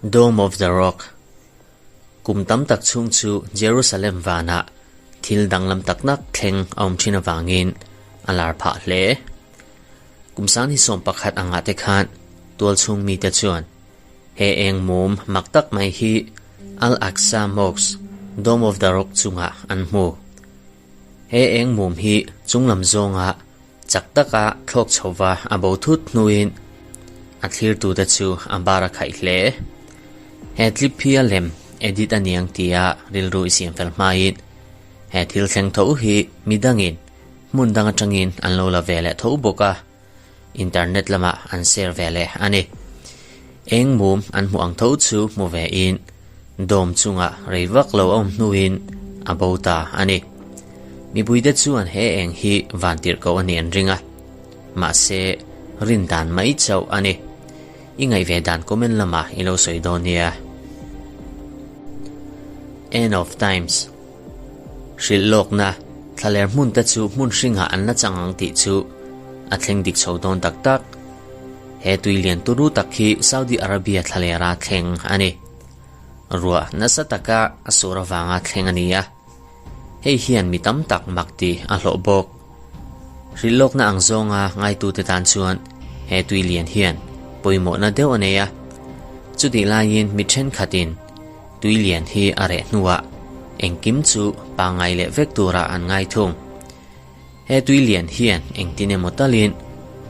Dome of the Rock Kum tam tak chhung chu Jerusalem vanah thil danglam tak tak thleng a awm thin avangin a lar phah hle. Kum sang hi 11 angah te khan tualchhung mite chuan he eng mum mak tak mai hi Al-Aqsa Mosque, Dome of the Rock chungah an hmu. He eng mum hi chunglam zawnga chak taka thlawk chhova a bo thut hnuin a thlirtute chu a bar a khaih hle. He clip hi a lem edit a niang tia rilru i siam fel hmain he thil thleng tho hi midangin hmun dang atangin an lo la ve leh tho bawk a, internet lamah an share ve leh a ni. Eng mum an hmuh ang tho chu hmu ve in dawm chungah rei vak lo a awm hnuin a bo ta a ni. Mipuite chuan he eng hi van tirh ko a ni an ring a, mahse rin dan mai chauh a ni. I ngaih ve dan comment lamah i lo sawi dawn nia. End of Times Hrilh lawkna, Thlaler hmun te chu hmun hringah an la chang ang tih chu a thleng dik chho dawn tak tak. He tui lian turu tak hi Saudi Arabia thlalera thleng a ni. Ruah nasa taka a sur avanga thleng a ni a, hei hian mi tam tak mak tih a hlawh bawk. Hrilh lawkna ang zawnga ngaitute tan chuan he tui lian hian pawimawhna deuh a nei a, chutih laiin mi thenkhatin tui lian hi a reh hnuah engkim chu pangngai leh vek turah an ngai thung. He tui lian hian engtin emaw talin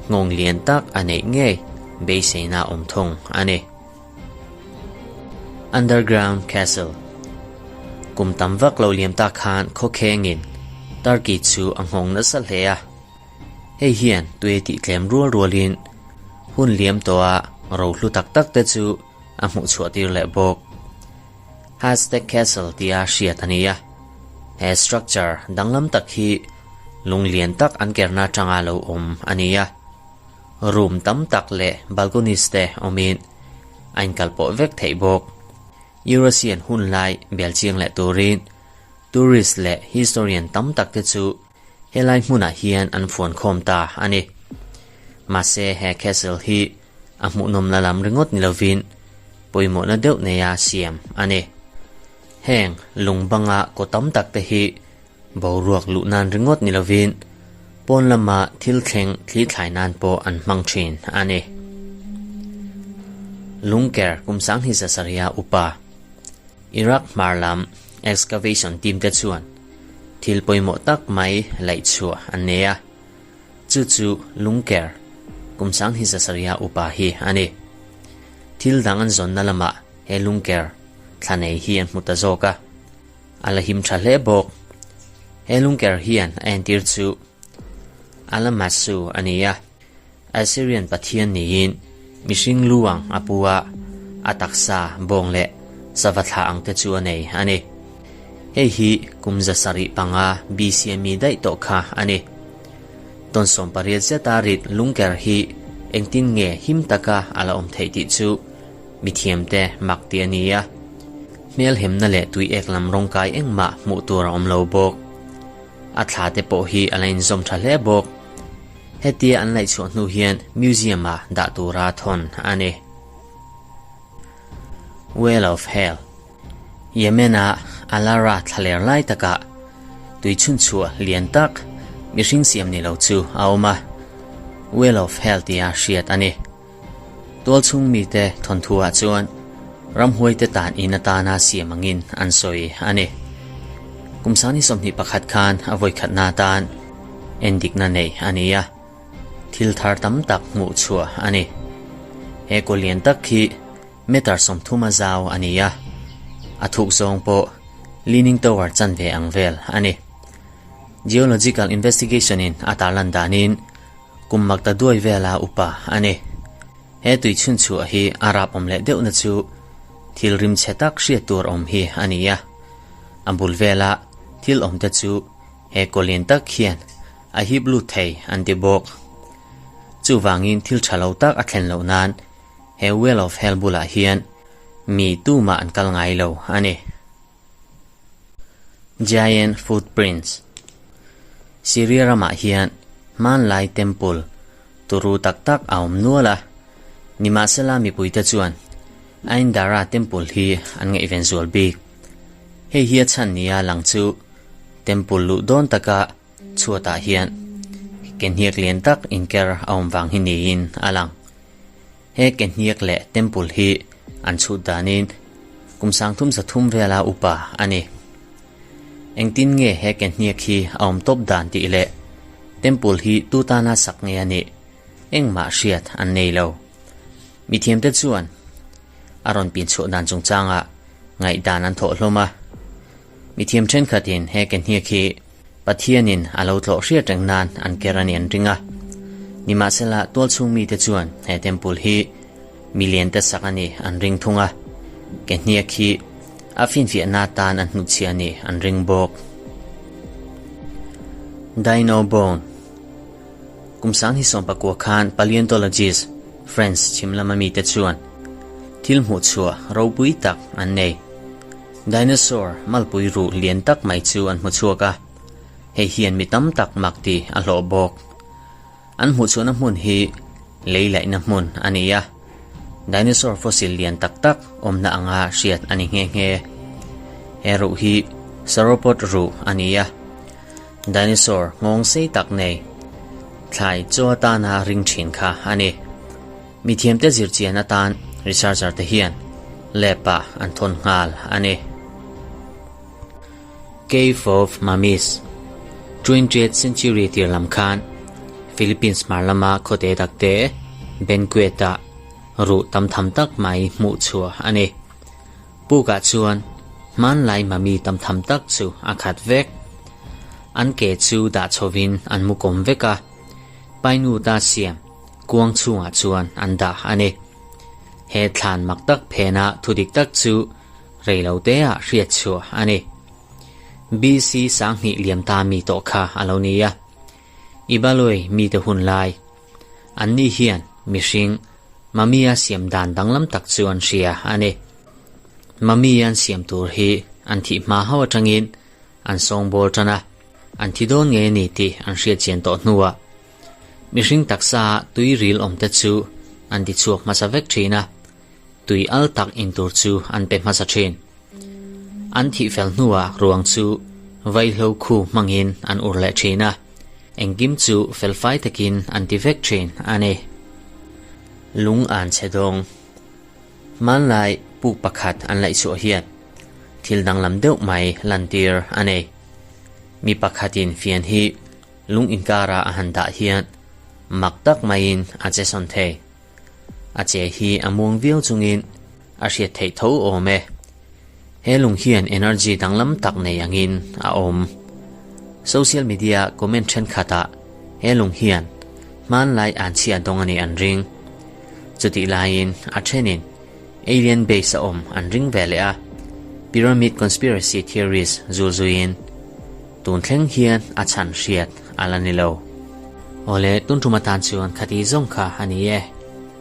nghawng lian tak a neih ngei beiseina awm thung a ni. Underground Castle Kum tam vak lo liam tak khan khawkhengin Turkey chu a nghawng nasa hle a. Hei hian tui tih tlem rual rualin hun liam tawha rohlu tak tak te chu a hmuh chhuah tir leh bawk. Aztec Castle tia hriat a ni a. He structure danglam tak hi lung lian tak an kerna atanga lo awm a ni a. Room tam tak leh balconies te awmin a inkalpawh vek theih bawk. Eurasian hun lai belchiang leh turin tourist leh historian tam tak te chu Helai hmunah hian an fuan khawm ta a ni. Mahse he castle hi a hmuhnawm la lam ringawt ni lovin pawimawhna deuh neia siam a ni. Heng lung banga kaw tam tak te hi boruak luh nan ringawt ni lovin pawn lama thil thleng thli thlai nan pawh an hmang thin a ni. Lungker kum sanghnih zasariha upa Iraq hmar lam excavation team te chuan Thil pawimawh tak mai laih chhuah an nei a, chu chu Lungker, kum sanghnih zasariha upa hi a ni. Thil dang an zawnna lamah he Lungker thla nei hi an hmu ta zawk a, a la him tha hle bawk. He Lungker hian a entir chu Alamassu a ni a, Assyrian pathian niin mihring lu ang a pu a, a taksa, bawng leh sava thla ang te chu a nei a ni. Hei hi kum 705 BC a mi daih tawh kha a ni. Tawn 18 zeta rit lungker hi engtin nge him taka a la awm theih tih chu mithiamte mak tih a ni a. Hmelhemna leh tuiek lam rawngkai engmah hmuh tur a awm lo bawk. A thla te pawh hi a la inzawm tha hle bawk. Hetia an laihchhuah hnu hian museum ah dah tura thawn a ni. Well of Hell, Yemen a Alara thlaler lai takah tui chhunchhuah lian tak mihring siam ni lo chu a awm a, Well of Hell tia hriat a ni. Tualchhung mite thawnthuah chuan ramhuaite tan in atana siam angin an sawi a ni. Kum sangni 21 khan a vawikhatna atan endikna nei a ni a, thil thar tam tak hmuh chhuah a ni. He kaw lian tak hi meter 30 a zau a ni a, a thuk zawng pawh Leaning Tower chanve ang vel a ni. Geological investigation in a tarlan danin Kum makta duai vela upa a ni. He tui chhunchhuah hi a rap awm leh deuhna chu thil rim chhe tak hriat tur awm hi a ni a. A bul vela thil awm te chu he kaw lian tak hian a hip lut thei an ti bawk. Chuvangin thil tha lo tak a thlen loh nan he Well of Hell bulah hian mi tumah an kal ngai lo a ni. Giant Footprints Syria ramah hian hmanlai temple turu tak tak a awm nual a. Nimahsela mipuite chuan Ain Dara Temple hi an ngaihven zual bik. Hei hi a chhan nia lang chu Temple luh dawn taka chhuatah hian kenhniak lian tak inker a awm vang hi niin a lang. He kenhniak leh Temple hi an chhut danin kum 33 vela upa a ni. Engtin nge he kenhniak hi a awm tawp dan tih leh Temple hi tu tana sak nge a nih engmah hriat an nei lo. Mithiamte chuan a rawn pinchhuah dan chungchangah ngaihdan an thawh hlawm a. Mithiam thenkhatin he kenhniak hi Pathianin a lo tlawh hriat reng nan an ker a ni an ring a. Nimahsela tualchhung mite chuan he temple hi miliante sak a ni an ring thung a, kenhniak hi a finfiahna atan an hnutchhiah a ni an ring bawk. Dino Bone Kum 2019 khan paleontologist France chhim lama mite chuan thil hmuhchhuah ropui tak an nei. Dinosaur malpui ruh lian tak mai chu an hmu chhuak a, hei hian mi tam tak mak tih a hlawh bawk. An hmuhchhuahna hmun hi lei laihna hmun a ni a, dinosaur fossil lian tak tak awmna anga hriat a ni nghe nghe. He ruh hi sauropod ruh a ni a, dinosaur nghawng sei tak nei, thlai chaw atana ring thin kha a ni. Mithiamte zirchian atan researcher te hian lab ah an thawn nghal a ni. Cave of Mummies, Twentieth century tir lam khan Philippines hmar lama khawte takte banquet ah ruh tam tham tak mai hmuh chhuah a ni. Pukah chuan hmanlai mummy tam tham tak chu a khat vek. An ke chu dah chhovin an mu kawm vek a, Painuta siam kuang chhungah chuan an dah a ni. He thlan mak tak phena thu dik tak chu rei lo teah hriat chhuah a ni. BC 2000 liam ta mi tawh kha a lo ni a. Ibaloi mite hun lai. Anni hian mihring Mummy-a siam dan danglam tak chu an hria a ni. Mummy an siam tur hi an thih hma ho atangin an sawngbawl tan a, an thi dawn ngei a ni tih an hriat chian tawh hnuah Mihring taksa tui ril awmte chu an ti chhuak hmasa vek thin a, tui al tak in tur chu an pe hmasa thin. An thih fel hnuah ruang chu vaihlo khu hmangin an ur leh thin a, engkim chu felfai takin an ti vek thin a ni. Lung an chhe dawng. Hmanlai puk pakhat an laihchhuah hian thil danglam deuh mai lantir a nei. Mi pakhatin fian hi Lung inkara a han dah hian mak tak maiin a che sawn thei. A che hi a muang viau chungin a hriat theih tho awm e. He lung hian energy danglam tak nei angin a awm. Social media comment thenkhatah he lung hian hmanlai an chhia dawng a nih an ring. Chutih laiin a thenin alien base a awm an ring ve leh a, pyramid conspiracy theories zul zuiin Tun thleng hian a chhan hriat a la ni lo. Awle, tun tum atan chuan khati zawng kha a ni e.